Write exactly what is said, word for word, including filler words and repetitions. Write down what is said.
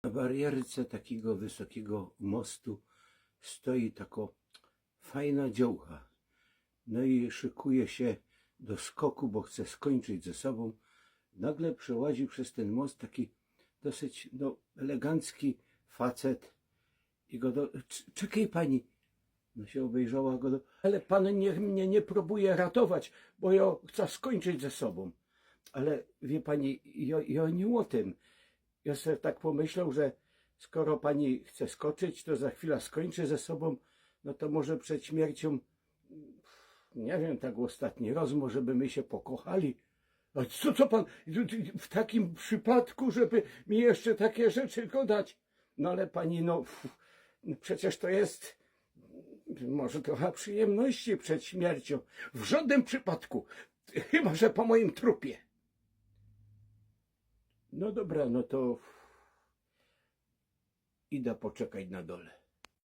Na barierce takigo wysokigo mostu stoi tako fajna dziołcha. No i szykuje sie do skoku, bo chce skończyć ze sobōm. Nagle przełazi bez tyn most taki dosyć, no, elegancki facet i go do... „Cz-, czekej pani”. No sie ôbejrzała, go do... „Ale pan niech mie niy prōbuje ratować, bo jŏ chcã skończyć ze sobōm”. „Ale wie pani, jŏ, jŏ niy ô tym. Jŏ se tak pōmyśloł, że skoro pani chce skoczyć, to za chwila skończy ze sobōm, no to może przed śmierciōm, niy wiym, tak ôstatni roz, może by my sie pokochali”. „A co, co pan, w takim przipadku, żeby mi jeszcze takie rzeczy godać?” „No ale pani, no, przecież to je, może trocha przijymności przed śmierciōm”. „W żŏdnym przipadku, chyba że po mojim trupie”. „No dobra, no to idã poczekać na dole”.